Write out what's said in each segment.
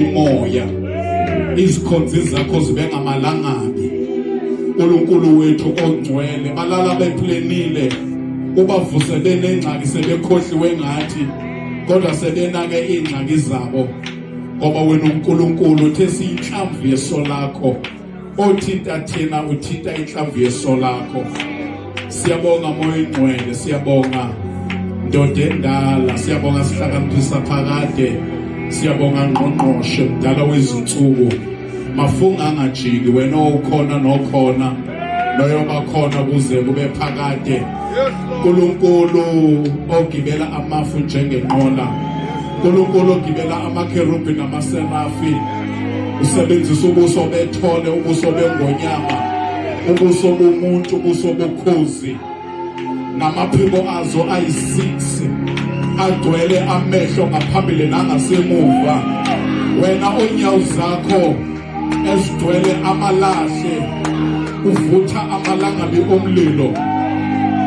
Moya izikhonzi zakho zibe ngamalangabi. uNkulunkulu wethu ongcwele, balala beplenile, ubavuse benengxaki, sebekhohliwe ngathi, kodwa sebenake iingxaki zabo, ngoba wena uNkulunkulu uthe siyinhlamvu yeso lakho. Othinta thina uthinta inhlamvu yeso lakho. Siyabonga Moya Ingcwele, siyabonga ndoda endala, siyabonga sihlakaniphisa phakade, siyabonga ngqongqoshe mdala wezinsuku, mafunga angajiki, wena owukhona nokhona noyoba khona kuze kube phakade. Nkulunkulu ogibela amafu njengenqola, Nkulunkulu ogibela amakherubhi namaserafi, usebenzisa ubuso bethole, ubuso bengonyama, ubuso bomuntu, ubuso bokhozi, namaphiko azo ayi-6 agcwele amehlo ngaphambili nangasemuva. Wena onyawo zakho ezigcwele amalahle, uvutha amalangabi omlilo,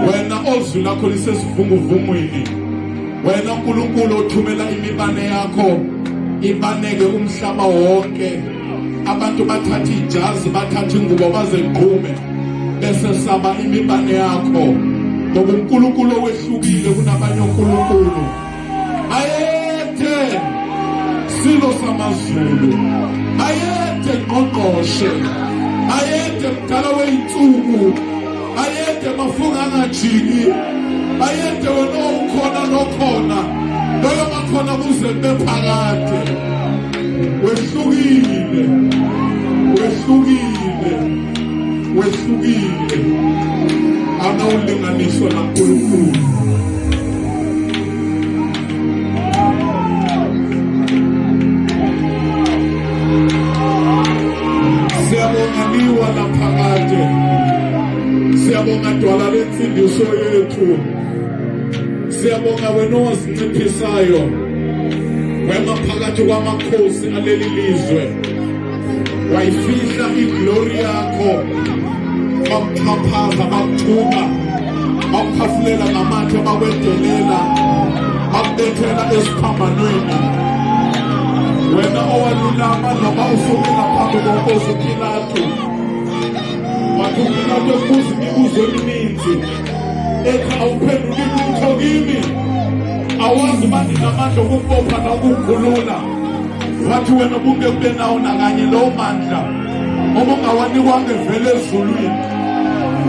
wena ozwi lakho lisesivunguvungwini, wena uNkulunkulu othumela imibane yakho ibaneke umhlaba wonke, abantu bathatha ijazi, bathatha ingubo, bazegqume bese saba imibane yakho, ngoba uNkulunkulu owehlukile kunabanye onkulunkulu. Bayethe silo samazulu, bayethe ngqongqoshe, bayethe mdala wey'nsuku, bayethe mafunga angajiki, bayethe wena owukhona nokhona loyo bakhona kuze kube phakade. Wehlukile, wehlukile, wehlukile, awunawulinganiswa naNkulunkulu. Siyabonga liwa laphakade, siyabonga dwala lensindiso yethu, siyabonga wena owasinciphisayo wema phakathi kwamakhosi aleli lizwe, wayifihla iglory yakho, bakuxhaphaza, bakuthuka, bakukhafulela ngamathe, bakwedelela, bakubethela esiphambanweni. Wena owalulama noma usuke ngaphambi konkosi uPilatu, wathi uPilatu ekubuza imibuzo emininzi, ethi awuphenduli lutho kimi, awazi uba ndinamandla okukubopha nokukukhulula. Wathi wena ubunge kube nawo nakanye lowo mandla obungawanikwanga evele ezulwini.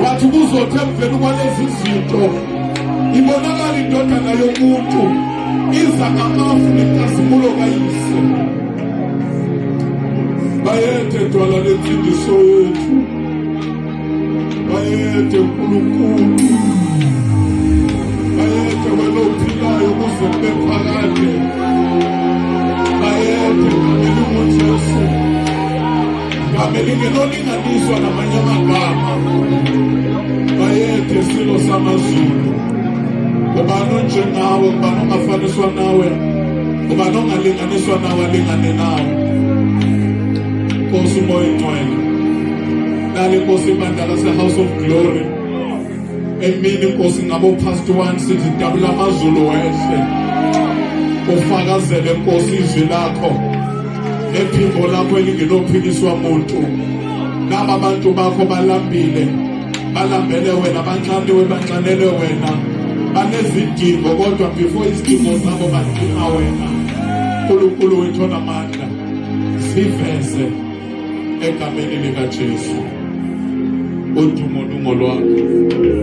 Wathi kuzothi emveni kwalezi zinto ibonakala indodana yomuntu iza ngamafu nenkazimulo kayise. Bayethe dwala lensindiso yethu, bayethe Nkulunkulu, bayethe wena ophilayo kuze kube phakade, bayethe elinguJesu, gama elingelolinganiswa namanye amagama, bayethe silo samazulu. Ubani onjengawe? Ubani ongafaniswa nawe? Ubani ongalinganiswa nawe, alingane nawe? Nkosi uMoya Ingcwele, nale Nkosi ibandla lase-House of Glory emini Nkosi ngabo past 1 sithi dabula amazulu wehle, ufakazele Nkosi izwi lakho nephimbo lakho elingenophikiswa muntu. Naba abantu bakho balambile, balambele wena, banxaniwe, banxanele wena, banezidingo, kodwa before izidingo zabo badinga wena. Nkulunkulu wethu onamandla, siveze egameni likaJesu. Udumo lungolwakho.